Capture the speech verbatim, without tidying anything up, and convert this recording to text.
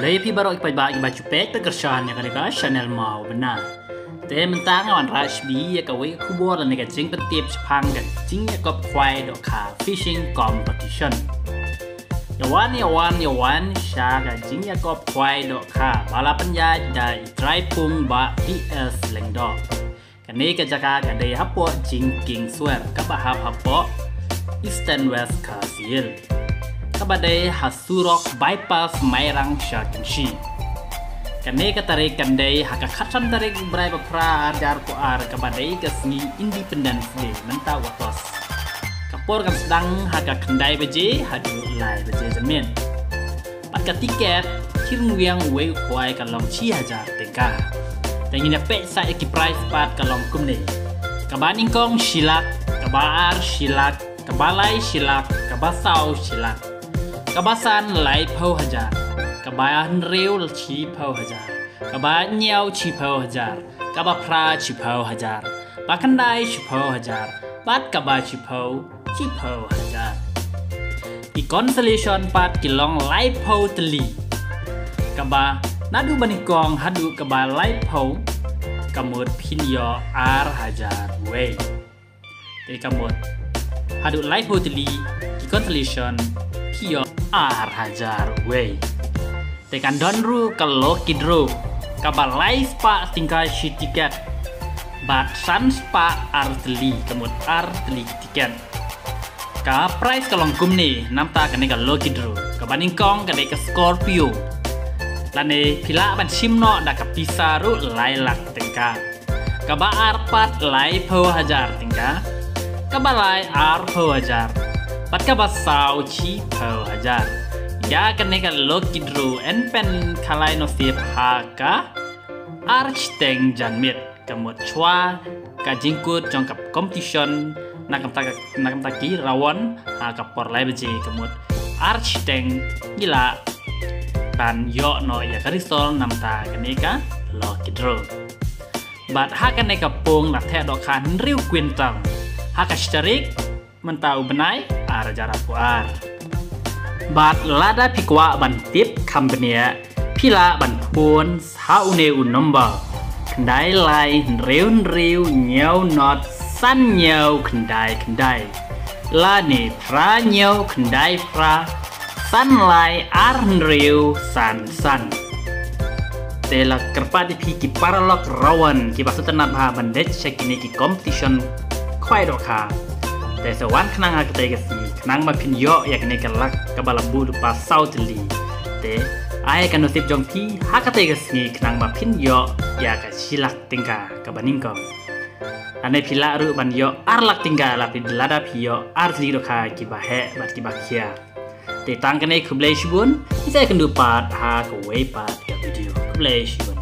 Khublei phi baroh ki paidbah kiba ju peit bad kyrshan ïa kane ka channel Mawbynna. Te mynta nga wanrah shibun ïa kawei ka khubor lane ka jingpyntip shaphang ka jingïakop khwai dohkha, fishing competition. Ïa wan ïa wan ïa wan sha ka jingïakop khwai dohkha ba la pynïaid da i trai pung Bah P S Lyngdoh. Kane ka jaka ka dei hapoh Jingkieng Swer kaba hap hapoh Eastern West Khasi Hills, kaba dei ha surok bypass Mairang sha Kynshi. Kane ka tarik kan dei ha ka khatsan tarik Brai ba phra arhajar arphew ar, kaba dei ka sngi Independence Day mynta u August. Ka por kan sdang ha ka khyndai baje haduh lai baje janmiet. Bad ka tiket, ki ryngwiang uwei u khwai ka long shi hajar tyngka. Te ngin ïa peit sa ïa ki prize pat ka long kumne. Kaba nyngkong shi lak, kaba ar shi lak, kaba lai shi lak, kaba saw shi lak, kaba san laiphew hajar, kaba hynriew shiphew hajar, kaba hynñiew shiphew hajar, kaba phra shiphew hajar, ba khyndai shiphew hajar, bad kaba shiphew shiphew hajar. Ki consolation pat ki long laiphew tylli. Kaba naduh ba nyngkong haduh kaba laiphew, ka mut phin ïoh ar hajar wei. Te ka mut haduh laiphew tylli ki consolation phi ïoh ar hajar wei. Te kan don ruh ka lucky draw kaba lai spah tyngka shi tiket bad san spah ar tylli, ka mut ar tylli tiket. Ka prize ka long kumne namar kane ka lucky draw. Kaba nyngkong ka dei ka Scorpio, lane phi lah ban shim noh da ka pisa ruh lai lak tyngka. Kaba ar pat laiphew hajar tyngka, kaba lai arphew hajar, bad kaba saw shiphew hajar. Ïa kane ka lucky draw yn pynkylla nosip ha ka ar shiteng janmiet, ka mut shuwa ka jingkut jong ka competition, na ka bynta ka, na ka bynta ki rawon ha ka por lai baje, ka mut ar shiteng ngi lah ban ïoh noh ïa ka result namar kane ka lucky draw. Bad ha kane ka pung la theh dohkha hynriew quintal ha ka shi tarik mynta u bnai arhajar arphew ar. Bad lada phi kwah ban tip kham bniah, phi lah ban phone ha une u number: khyndai lai hynriew hynriew hynñiew nod san hynñiew khyndai khyndai, lane phra hynñiew khyndai phra san lai ar hynriew san san. Te la kyrpad ïa phi ki paralok rawon kiba sngewtynnat bha ban leit sha kine ki competition khwai dohkha, te sa wan khnang ha katei ka sngi khnang ba phin ïoh ïa kane ka lak kaba la buh lypa saw tylli. Te ai ka nosip jong phi ha katei ka sngi khnang ba phin ïoh ïa ka shi lak tyngka kaba nyngkong. Lane phi lah ruh ban ïoh ar lak tyngka lada phi, lada phi ïoh ar tylli dohkha kiba heh bad kiba khia. Te tang kane, khublei shibun. Ngin sa ïakynduh pat ha kawei pat ka video. Khublei shibun.